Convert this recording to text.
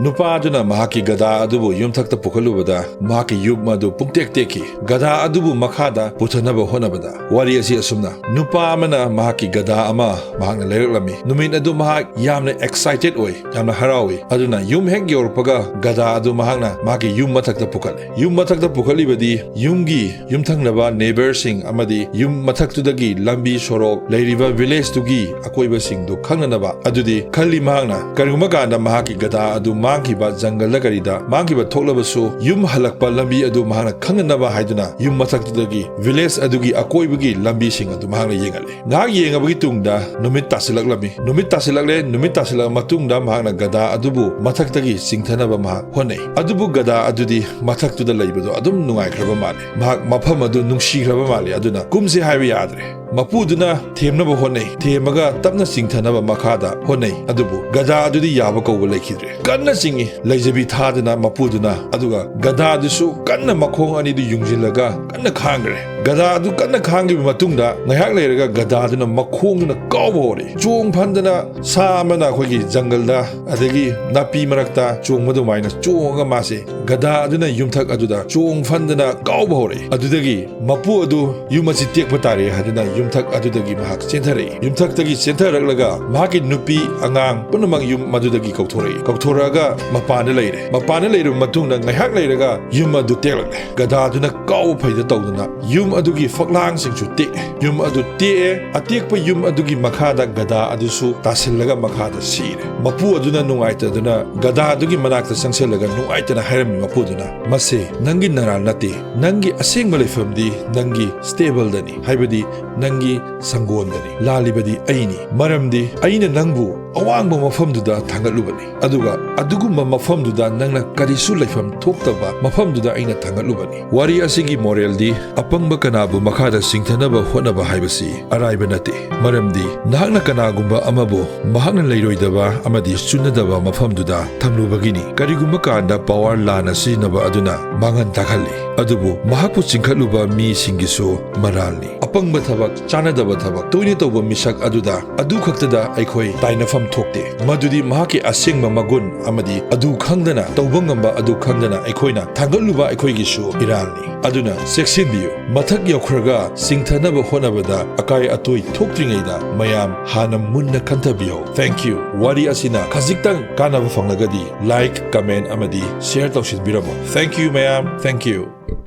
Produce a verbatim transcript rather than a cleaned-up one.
ꯅꯨꯄꯥ ꯑꯗꯨꯅ ꯃꯍꯥꯛꯀꯤ ꯒꯙꯥ ꯑꯗꯨꯕꯨ ꯌꯨꯝꯊꯛꯇ ꯄꯨꯈꯠꯂꯨꯕꯗ ꯃꯍꯥꯛꯀꯤ ꯌꯨꯝ ꯑꯗꯨ ꯄꯨꯡꯇꯦꯛ ꯇꯦꯛꯈꯤ꯫ ꯒꯙꯥ ꯑꯗꯨꯕꯨ ꯃꯈꯥꯗ ꯄꯨꯊꯅꯕ ꯍꯣꯠꯅꯕꯗ꯫ ꯋꯥꯔꯤ ꯑꯁꯤ ꯑꯁꯨꯝꯅ, ꯅꯨꯄꯥ ꯑꯃꯅ ꯃꯍꯥꯛꯀꯤ ꯒꯙꯥ ꯑꯃ ꯃꯍꯥꯛꯅ ꯂꯩꯔꯛꯂꯝꯃꯤ꯫ ꯅꯨꯃꯤꯠ ꯑꯗꯨ ꯃꯍꯥꯛ ꯌꯥꯝꯅ excited ꯑꯣꯏ, ꯌꯥꯝꯅ ꯍꯔꯥꯎꯏ꯫ ꯑꯗꯨꯅ ꯌꯨꯝ ꯍꯦꯛ ꯌꯧꯔꯛꯄꯒ ꯒꯙꯥ ꯑꯗꯨ ꯃꯍꯥꯛꯅ ꯃꯍꯥꯛꯀꯤ ꯌꯨꯝ ꯃꯊꯛꯇ ꯄꯨꯈꯠꯂꯦ꯫ ꯌꯨꯝ ꯃꯊꯛꯇ ꯄꯨꯈꯠꯂꯤꯕꯗꯤ ꯌꯨꯝꯒꯤ ꯌꯨꯝꯊꯪꯅꯕ neighbourꯁꯤꯡ ꯑꯃꯗꯤ ꯌꯨꯝ ꯃꯊꯛꯇꯨꯗꯒꯤ ꯂꯝꯕꯤ ꯁꯣꯔꯣꯛ ꯂꯩꯔꯤꯕ villageꯇꯨꯒꯤ ꯑꯀꯣꯏꯕꯁꯤꯡꯗꯨ ꯈꯪꯅꯅꯕ꯫ ꯑꯗꯨꯗꯤ ꯈꯜꯂꯤ ꯃꯍꯥꯛꯅ, ꯀꯔꯤꯒꯨꯝꯕ ꯀꯥꯟꯗ ꯃꯍꯥꯛꯀꯤ ꯒꯙꯥ ꯑꯗꯨ ꯃꯥꯡꯈꯤꯕ, ꯖꯪꯒꯜꯗ ꯀꯔꯤꯗ ꯃꯥꯡꯈꯤꯕ ꯊꯣꯛꯂꯕꯁꯨ, ꯌꯨꯝ ꯍꯜꯂꯛꯄ ꯂꯝꯕꯤ ꯑꯗꯨ ꯃꯍꯥꯛꯅ ꯈꯪꯅꯅꯕ ꯍꯥꯏꯗꯨꯅ ꯌꯨꯝ ꯃꯊꯛꯇꯨꯗꯒꯤ village ꯑꯗꯨꯒꯤ ꯑꯀꯣꯏꯕꯒꯤ ꯂꯝꯕꯤꯁꯤꯡ ꯑꯗꯨ ꯃꯍꯥꯛꯅ ꯌꯦꯡꯍꯜꯂꯤ꯫ ꯉꯥꯏꯍꯥꯛ ꯌꯦꯡꯉꯕꯒꯤ ꯇꯨꯡꯗ ꯅꯨꯃꯤꯠ ꯇꯥꯁꯤꯜꯂꯛꯂꯝꯃꯤ꯫ ꯅꯨꯃꯤꯠ ꯇꯥꯁꯤꯜꯂꯛꯂꯦ꯫ ꯅꯨꯃꯤꯠ ꯇꯥꯁꯤꯜꯂꯛꯂꯕ ꯃꯇꯨꯡꯗ ꯃꯍꯥꯛꯅ ꯒꯙꯥ ꯑꯗꯨꯕꯨ ꯃꯊꯛꯇꯒꯤ ꯆꯤꯡꯊꯅꯕ ꯃꯍꯥꯛ ꯍꯣꯠꯅꯩ꯫ ꯑꯗꯨꯕꯨ ꯒꯙꯥ ꯑꯗꯨꯗꯤ ꯃꯊꯛꯇꯨꯗ ꯂꯩꯕꯗꯣ ꯑꯗꯨꯝ ꯅꯨꯡꯉꯥꯏꯈ꯭ꯔꯕ ꯃꯥꯜꯂꯦ꯫ ꯃꯍꯥꯛ ꯃꯐꯝ ꯑꯗꯨ ꯅꯨꯡꯁꯤꯈ꯭ꯔꯕ ꯃꯥꯜꯂꯦ꯫ ꯑꯗꯨꯅ ꯀꯨꯝꯁꯦ ꯍꯥꯏꯕ ꯌꯥꯗ꯭ꯔꯦ꯫ ꯃꯄꯨꯗꯨꯅ ꯊꯦꯝꯅꯕ ꯍꯣꯠꯅꯩ꯫ ꯊꯦꯝꯃꯒ ꯇꯞꯅ ꯆꯤꯡꯊꯅꯕ ꯃꯈꯥꯗ ꯍꯣꯠꯅꯩ꯫ ꯑꯗꯨꯕꯨ ꯒꯙꯥ ꯑꯗꯨꯗꯤ ꯌꯥꯕ ꯀꯧꯕ ꯂꯩꯈꯤꯗ꯭ꯔꯦ꯫ ꯀꯟꯅ ꯆꯤꯡꯏ꯫ ꯂꯩꯖꯕꯤ ꯊꯥꯗꯅ ꯃꯄꯨꯗꯨꯅ, ꯑꯗꯨꯒ ꯒꯙꯥ ꯑꯗꯨꯁꯨ ꯀꯟꯅ ꯃꯈꯣꯡ ꯑꯅꯤꯗꯨ ꯌꯨꯡꯁꯤꯜꯂꯒ ꯀꯟꯅ ꯈꯥꯡꯈ꯭ꯔꯦ꯫ ꯒꯙꯥ ꯑꯗꯨ ꯀꯟꯅ ꯈꯥꯡꯈꯤꯕ ꯃꯇꯨꯡꯗ ꯉꯥꯏꯍꯥꯛ ꯂꯩꯔꯒ ꯒꯙꯥ ꯑꯗꯨꯅ ꯃꯈꯣꯡꯗꯨꯅ ꯀꯥꯎꯕ ꯍꯧꯔꯛꯏ꯫ ꯆꯣꯡ ꯐꯟꯗꯅ ꯁꯥ ꯑꯃꯅ ꯑꯩꯈꯣꯏꯒꯤ ꯖꯪꯒꯜꯗ ꯑꯗꯒꯤ ꯅꯥꯄꯤ ꯃꯔꯛꯇ ꯆꯣꯡꯕ ꯑꯗꯨꯃꯥꯏꯅ ꯆꯣꯡꯉꯒ ꯃꯥꯁꯦ ꯒꯙꯥ ꯑꯗꯨꯅ ꯌꯨꯝꯊꯛ ꯑꯗꯨꯗ ꯆꯣꯡ ꯐꯟꯗꯅ ꯀꯥꯎꯕ ꯍꯧꯔꯛꯏ꯫ ꯑꯗꯨꯗꯒꯤ ꯃꯄꯨ ꯑꯗꯨ ꯌꯨꯝ ꯑꯁꯤ ꯇꯦꯛꯄ ꯇꯥꯔꯦ ꯍꯥꯏꯗꯨꯅ ꯌꯨꯝꯊꯛ ꯑꯗꯨꯗꯒꯤ ꯃꯍꯥꯛ ꯆꯦꯟꯊꯔꯛꯏ꯫ ꯌꯨꯝꯊꯛꯇꯒꯤ ꯆꯦꯟꯊꯔꯛꯂꯒ ꯃꯍꯥꯛꯀꯤ ꯅꯨꯄꯤ ꯑꯉꯥꯡ ꯄꯨꯝꯅꯃꯛ ꯌꯨꯝ ꯃꯗꯨꯗꯒꯤ ꯀꯧꯊꯣꯔꯛꯏ꯫ ꯀꯧꯊꯣꯔꯛꯑꯒ ꯃꯄꯥꯟꯗ ꯂꯩꯔꯦ꯫ ꯃꯄꯥꯟꯗ ꯂꯩꯔꯕ ꯃꯇꯨꯡꯗ ꯉꯥꯏꯍꯥꯛ ꯂꯩꯔꯒ ꯌꯨꯝ ꯑꯗꯨ ꯇꯦꯛꯂꯛꯂꯦ꯫ ꯒꯙꯥ ꯑꯗꯨꯅ ꯀꯥꯎꯕ ꯐꯩꯗ ꯇꯧꯗꯨꯅ ꯌꯨꯝ ꯑꯗꯨꯒꯤ ꯐꯛꯂꯥꯡꯁꯤꯡꯁꯨ ꯇꯦꯛꯑꯦ꯫ ꯌꯨꯝ ꯑꯗꯨ ꯇꯦꯛꯑꯦ꯫ ꯑꯇꯦꯛꯄ ꯌꯨꯝ ꯑꯗꯨꯒꯤ ꯃꯈꯥꯗ ꯒꯙꯥ ꯑꯗꯨꯁꯨ ꯇꯥꯁꯤꯜꯂꯒ ꯃꯈꯥꯗ ꯁꯤꯔꯦ꯫ ꯃꯄꯨ ꯑꯗꯨꯅ ꯅꯨꯡꯉꯥꯏꯇꯗꯨꯅ ꯒꯙꯥ ꯑꯗꯨꯒꯤ ꯃꯅꯥꯛꯇ ꯆꯪꯁꯤꯜꯂꯒ ꯅꯨꯡꯉꯥꯏꯇꯅ ꯍꯥꯏꯔꯝꯃꯤ ꯃꯄꯨꯗꯨꯅ, "ꯃꯁꯦ ꯅꯪꯒꯤ ꯅꯔꯥꯜ ꯅꯠꯇꯦ, ꯅꯪꯒꯤ ꯑꯁꯦꯡꯕ ꯂꯩꯐꯝꯗꯤ ꯅꯪꯒꯤ ꯁ꯭ꯇꯦꯕꯜꯗꯅꯤ, ꯍꯥꯏꯕꯗꯤ ꯅꯪꯒꯤ ꯁꯪꯒꯣꯟꯗꯅꯤ꯫ ꯂꯥꯜꯂꯤꯕꯗꯤ ꯑꯩꯅꯤ, ꯃꯔꯝꯗꯤ ꯑꯩꯅ ꯅꯪꯕꯨ ꯑꯋꯥꯡꯕ ꯃꯐꯝꯗꯨꯗ ꯊꯥꯡꯒꯠꯂꯨꯕꯅꯤ, ꯑꯗꯨꯒ ꯑꯗꯨꯒꯨꯝꯕ ꯃꯐꯝꯗꯨꯗ ꯅꯪꯅ ꯀꯔꯤꯁꯨ ꯂꯩꯐꯝ ꯊꯣꯛꯇꯕ ꯃꯐꯝꯗꯨꯗ ꯑꯩꯅ ꯊꯥꯡꯒꯠꯂꯨꯕꯅꯤ꯫" ꯋꯥꯔꯤ ꯑꯁꯤꯒꯤ moralꯗꯤ, ꯑꯄꯪꯕ ꯀꯅꯥꯕꯨ ꯃꯈꯥꯗ ꯆꯤꯡꯊꯅꯕ ꯍꯣꯠꯅꯕ ꯍꯥꯏꯕꯁꯤ ꯑꯔꯥꯏꯕ ꯅꯠꯇꯦ, ꯃꯔꯝꯗꯤ ꯅꯍꯥꯛꯅ ꯀꯅꯥꯒꯨꯝꯕ ꯑꯃꯕꯨ ꯃꯍꯥꯛꯅ ꯂꯩꯔꯣꯏꯗꯕ ꯑꯃꯗꯤ ꯆꯨꯅꯗꯕ ꯃꯐꯝꯗꯨꯗ ꯊꯝꯂꯨꯕꯒꯤꯅꯤ꯫ ꯀꯔꯤꯒꯨꯝꯕ ꯀꯥꯟꯗ power ꯂꯥꯟꯅ ꯁꯤꯖꯤꯟꯅꯕ ꯑꯗꯨꯅ ꯃꯥꯡꯍꯟ ꯇꯥꯛꯍꯜꯂꯤ, ꯑꯗꯨꯕꯨ ꯃꯍꯥꯛꯄꯨ ꯆꯤꯡꯈꯠꯂꯨꯕ ꯃꯤꯁꯤꯡꯒꯤꯁꯨ ꯃꯔꯥꯜꯅꯤ꯫ ꯑꯄꯪꯕ ꯊꯕꯛ, ꯆꯥꯅꯗꯕ ꯊꯕꯛ ꯇꯣꯏꯅ ꯇꯧꯕ ꯃꯤꯁꯛ ꯑꯗꯨꯗ ꯑꯗꯨ ꯈꯛꯇꯗ ꯑꯩꯈꯣꯏ ꯇꯥꯏꯅꯐꯝ ꯊꯣꯛꯇꯦ꯫ ꯃꯗꯨꯗꯤ ꯃꯍꯥꯛꯀꯤ ꯑꯁꯦꯡꯕ ꯃꯒꯨꯟ ꯑꯃꯗꯤ ꯑꯗꯨ ꯈꯪꯗꯅ, ꯇꯧꯕ ꯉꯝꯕ ꯑꯗꯨ ꯈꯪꯗꯅ ꯑꯩꯈꯣꯏꯅ ꯊꯥꯡꯒꯠꯂꯨꯕ ꯑꯩꯈꯣꯏꯒꯤꯁꯨ ꯏꯔꯥꯜꯅꯤ꯫ ꯑꯗꯨꯅ ꯆꯦꯛꯁꯤꯟꯕꯤꯌꯨ꯫ ꯃꯊꯛ ꯌꯧꯈ꯭ꯔꯒ ꯆꯤꯡꯊꯅꯕ ꯍꯣꯠꯅꯕꯗ ꯑꯀꯥꯏ ꯑꯇꯣꯏ ꯊꯣꯛꯇ꯭ꯔꯤꯉꯩꯗ ꯃꯌꯥꯝ ꯍꯥꯟꯅ ꯃꯨꯟꯅ ꯈꯟꯊꯕꯤꯌꯨ꯫ Thank you꯫ ꯋꯥꯔꯤ ꯑꯁꯤꯅ ꯈꯖꯤꯛꯇꯪ ꯀꯥꯟꯅꯕ ꯐꯪꯂꯒꯗꯤ like, comment ꯑꯃꯗꯤ share ꯇꯧꯁꯤꯟꯕꯤꯔꯝꯃꯨ꯫ Thank you ꯃꯌꯥꯝ꯫ Thank you꯫